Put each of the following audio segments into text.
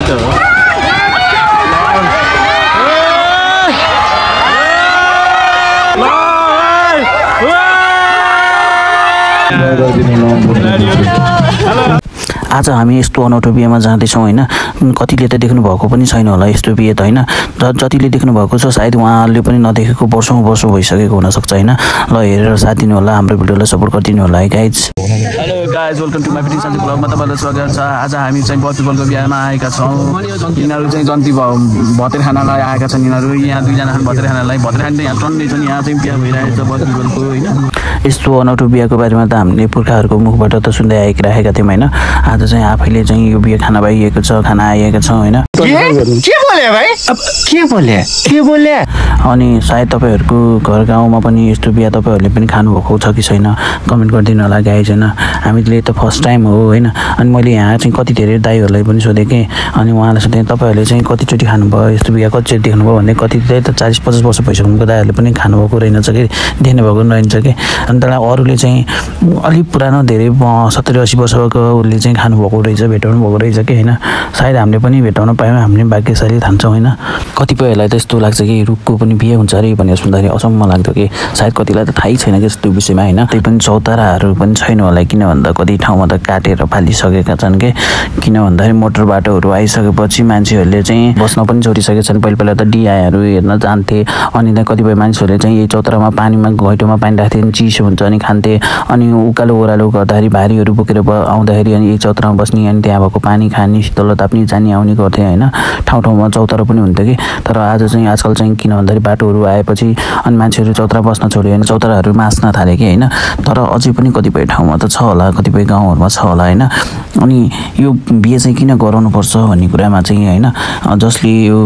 त हो आज हामी यस्तो अनौठो बिहेमा जाँदैछौँ होइन कतिले त देख्नु भएको पनि छैन होला यस्तो बिहे त होइन जतिले देख्नु भएको छ सायद उहाँहरूले पनि नदेखेको वर्षौँ भइसकेको हुनसक्छ होइन ल हेरेर साथ दिनु होला हाम्रो भिडियोलाई सपोर्ट गरिदिनु होला है guys hello guys welcome to my fitting साथी ब्लगमा तपाईँलाई स्वागत छ आज हामी चाहिँ बत्तीबलको बिहामा आएका छौँ यिनीहरू चाहिँ जन्ती भतेर खानालाई आएका छन् यिनीहरू यहाँ दुईजना छन् भतेर खानालाई भतेर खाना यहाँ टन्नै छन् यहाँ चाहिँ बिहा भइरहेको छ बत्तीबलको होइन यस्तो अनौठो बिहाको बारेमा त हामीले पुर्खाहरूको मुखबाट त सुन्दै आइरहेका थियौँ होइन आज चाहिँ आफैले चाहिँ यो बिहे खाना भइएको छ खाना आइएका छौँ होइन के बोले अनि सायद तपाईँहरूको घर गाउँमा पनि यस्तो बिहा तपाईँहरूले पनि खानुभएको छ कि छैन कमेन्ट गरिदिनु होला गाइज होइन हामीले त फर्स्ट टाइम हो होइन अनि मैले यहाँ चाहिँ कति धेरै दाइहरूलाई पनि सोधेँ कि अनि उहाँलाई सोधेँ तपाईँहरूले चाहिँ कतिचोटि खानुभयो यस्तो बिहा कतिचोटि देख्नुभयो भने कति त 40-50 वर्ष भइसक्नुको दाइहरूले पनि खानुभएको रहेनछ कि देख्नु भएको रहन्छ कि अनि तर अरूले चाहिँ अलिक पुरानो धेरै 70-80 वर्षकोले चाहिँ खानुभएको रहेछ भेटाउनु भएको रहेछ कि होइन सायद हामीले पनि भेटाउन पायौँ हामीले भाग्यशाली ठान्छौँ होइन कतिपयहरूलाई त यस्तो लाग्छ कि रुखको पनि बिहे हुन्छ अरे भनेर सुन्दाखेरि अचम्म लाग्थ्यो कि सायद कतिलाई त थाहै छैन कि यस्तो विषयमा होइन त्यही पनि चौताराहरू पनि छैन होला किन भन्दा कति ठाउँमा त काटेर फालिसकेका छन् कि किन भन्दाखेरि मोटर बाटोहरू आइसकेपछि मान्छेहरूले चाहिँ बस्न पनि छोडिसकेका छन् पहिला त डिआईहरू हेर्न जान्थे अनि त्यहाँ कतिपय मान्छेहरूले चाहिँ यही चौतारामा पानीमा घैटोमा पानी राख्थे अनि चिसो हुन्छ अनि खान्थे अनि उकालो ओह्रालो गर्दाखेरि भारीहरू बोकेर आउँदाखेरि अनि एक चौतारामा बस्ने अनि त्यहाँ भएको पानी खाने शीतल ताप्ने जाने आउने गर्थे होइन ठाउँ चौतारा पनि हुन्थ्यो कि तर आज चाहिँ आजकल चाहिँ किन भन्दाखेरि बाटोहरू आएपछि अनि मान्छेहरू चौतारा बस्न छोड्यो होइन चौताराहरू मास्न थाले कि होइन तर अझै पनि कतिपय ठाउँमा त छ होला कतिपय गाउँहरूमा छ होला होइन अनि यो बिहे चाहिँ किन गराउनुपर्छ भन्ने कुरामा चाहिँ होइन जसले यो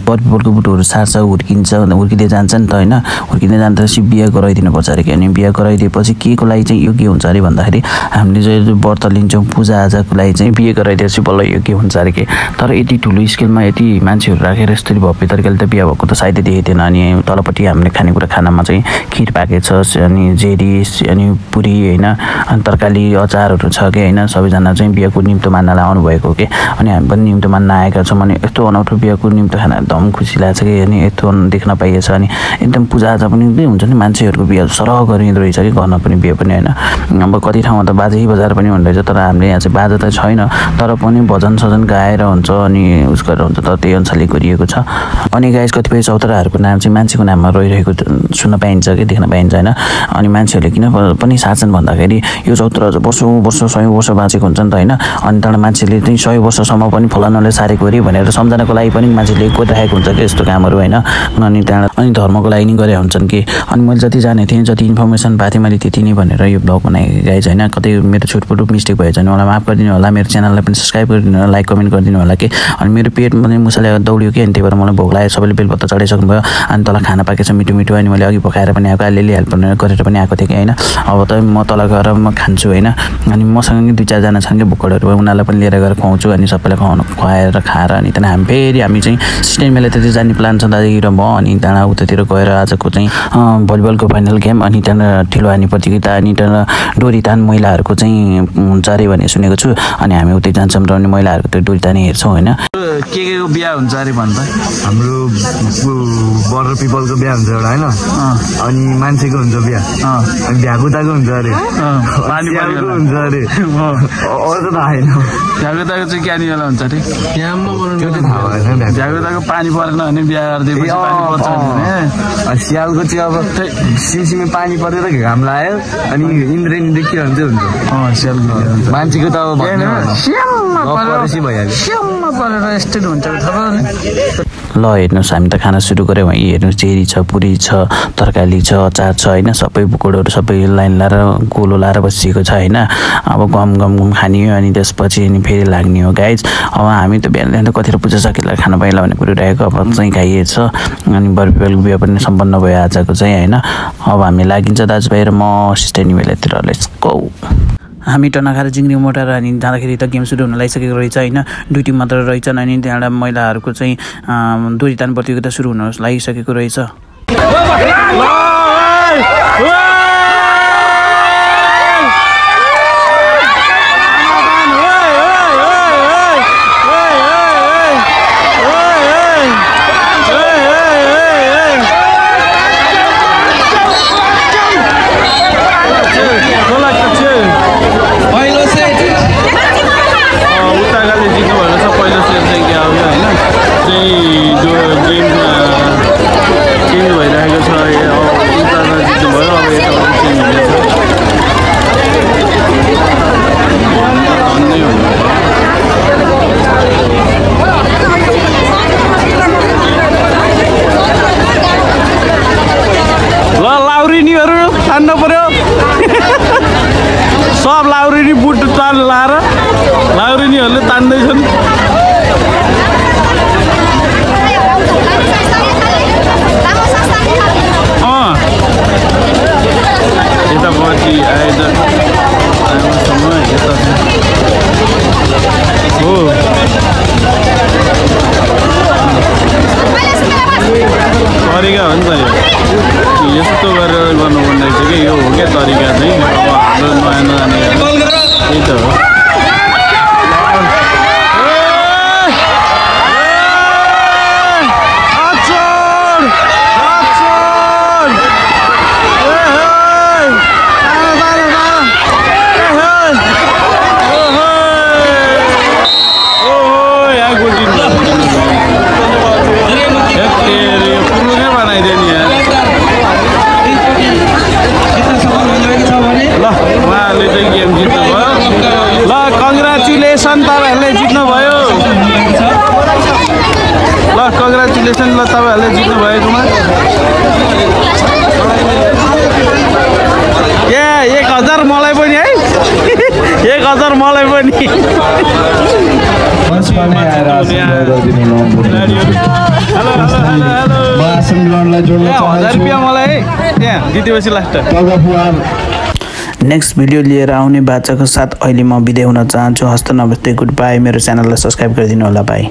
परिपलको बुटोहरू सार्छ हुर्किँदै जान्छ नि त होइन हुर्किँदै जाँदाखेरि बिहे गराइदिनुपर्छ अरे कि अनि बिहे गराइदिएपछि के को लागि चाहिँ योग्य हुन्छ अरे भन्दाखेरि हामीले चाहिँ व्रत लिन्छौँ पूजाआजाको लागि चाहिँ बिहे गराइदिएपछि बल्ल योग्य हुन्छ अरे कि तर यति ठुलो स्केलमा यति मान्छेहरू राखेर यस्तरी भव्य तरिकाले त बिहे भएको त सायदै देखेको थिएन अनि तलपट्टि हामीले खानेकुरा खानामा चाहिँ खिर पाकेको छ अनि जेरिस अनि पुरी होइन अनि तरकारी अचारहरू छ कि होइन सबैजना चाहिँ बिहेको निम्तो मान्नलाई आउनुभएको हो कि अनि हामी पनि निम्तो मान्न आएका छौँ अनि यस्तो अनौठो बिहेको निम्तो खाना एकदम खुसी लाग्छ कि अनि यस्तो देख्न पाइएछ अनि एकदम पूजाआजा पनि हुन्छ नि मान्छेहरूको बिहे सरह गरिँदो रहेछ कि घरमा पनि बिहे पनि होइन अब कति ठाउँमा त बाजै बजार पनि हुँदो रहेछ तर हामीले यहाँ चाहिँ बाजा त छैन तर पनि भजन सजन गाएर हुन्छ अनि उस गरेर हुन्छ तर त्यही अनुसारले गरिएको छ अनि गाइस कतिपय चौताराहरूको नाम चाहिँ मान्छेको नाममा रहिरहेको सुन्न पाइन्छ कि देख्न पाइन्छ होइन अनि मान्छेहरूले किन पनि सार्छन् भन्दाखेरि यो चौतारा वर्षौँ 100 वर्ष बाँचेको हुन्छ नि त होइन अनि त्यहाँबाट मान्छेले चाहिँ 100 वर्षसम्म पनि फलानाले सारेको अरे भनेर सम्झनाको लागि पनि मान्छेले गरिरहेको हुन्छ कि यस्तो कामहरू होइन अनि त्यहाँबाट अनि धर्मको लागि नि गरेका हुन्छन् कि अनि मैले जति जानेको थिएँ जति इन्फर्मेसन पाएको थिएँ मैले त्यति नै भनेर यो ब्लग बनाएको गाइज होइन कतै मेरो छुटपुट मिस्टेक भएछ भने मलाई माफ गरिदिनु होला मेरो च्यानललाई पनि सब्सक्राइब गरिदिनु होला लाइक कमेन्ट गरिदिनु होला कि अनि मेरो पेट पनि मुसाले दौड्यो कि अनि त्यही भएर मलाई भोक लाग्यो सबैले बेलपत्ता चढाइसक्नु भयो अनि तल खाना पाकेछ मिठो मिठो अनि मैले अघि पकाएर पनि आएको अलिअलि हेल्प गरेर पनि आएको थिएँ कि होइन अब त म तल गएर म खान्छु होइन अनि मसँग नि 2-4 जना छन् कि भोकरहरू उनीहरूलाई पनि लिएर गएर खुवाउँछु अनि सबैलाई खुवाएर खाएर अनि त्यहाँदेखि हामी चाहिँ सिस्टेम मेलातिर जाने प्लान छ दाजु र म अनि त्यहाँ उतातिर गएर आजको चाहिँ भलिबलको फाइनल गेम अनि त्यहाँ ठिलो हानी प्रतियोगिता अनि त्यहाँ डोरी तान महिलाहरूको चाहिँ हुन्छ अरे भन्ने सुनेको छु अनि हामी उतै जान्छौँ र अनि महिलाहरूको त्यो डोरी तानी हेर्छौँ होइन के को बिहा हुन्छ अरे भन्दा हाम्रो बर पिपलको बिहा हुन्छ एउटा होइन अनि मान्छेको हुन्छ बिहा अनि भ्याकुताको हुन्छ अरे हुन्छ अरे अरू त थाहा छैन भ्याकुताको चाहिँ क्यानी बेला हुन्छ अरे भ्याकुताको पानी परेन भने बिहा गरिदिएपछि स्यालको चाहिँ अब सिसीमा पानी परेर घाम लाग्यो अनि इन्द्रेणी देखिरहन्छ हुन्छ मान्छेको त अब ल हेर्नुहोस् हामी त खाना सुरु गऱ्यौँ हेर्नुहोस् चेरी छ पुरी छ तरकारी छ अचार छ होइन सबै बुकुडहरू सबै लाइन लाएर गोलो लाएर बसिएको छ होइन अब गम खाने हो अनि त्यसपछि अनि फेरि लाग्ने हो गाइज अब हामी त बिहान त कतिवटा पूजा सकेर खाना पाइला भन्ने कुरो रहेको अब चाहिँ खाइएछ अनि बर्फिपलको बिहा पनि सम्पन्न भयो आजको चाहिँ होइन अब हामी लागिन्छ दाजुभाइ र म सिस्टनी बेलातिर लेट्स गो हामी टना खाएर जिङ्री मोटार अनि जाँदाखेरि त गेम सुरु हुन लागिसकेको रहेछ होइन 2 टिम मात्र रहेछन् अनि त्यहाँबाट महिलाहरूको चाहिँ डोरी तान प्रतियोगिता सुरु हुन लागिसकेको रहेछ चाहिँ जो गेममा चेन्ज भइरहेको छ उता जित्नु भयो अब यता चेन्ज हुँदैछ भन्दै हुनु ल लाउरिनीहरू तान्न पर्यो सब लाउरिनी बुट तान लाएर लाउरिनीहरूले तान्दैछन् यता पछि आएछ आमासँग यता हो तरिका हो नि त यो यस्तो गरेर गर्नुपर्ने रहेछ कि यो हो क्या तरिका चाहिँ अब हाम्रो नयाँ नजाने त्यही त हो तपाईँहरूले जित्नुभयो ल कङ्ग्रेचुलेसन ल तपाईँहरूले जित्नु भएकोमा ए 1000 मलाई पनि है 1000 मलाई पनि 1000 रुपियाँ मलाई है त्यहाँ जितेपछि लास्ट नेक्स्ट भिडियो लिएर आउने बाचाको साथ अहिले म बिदा हुन चाहन्छु। हस्त नमस्ते गुड बाई। मेरो च्यानललाई सब्स्क्राइब गरिदिनु होला। बाई।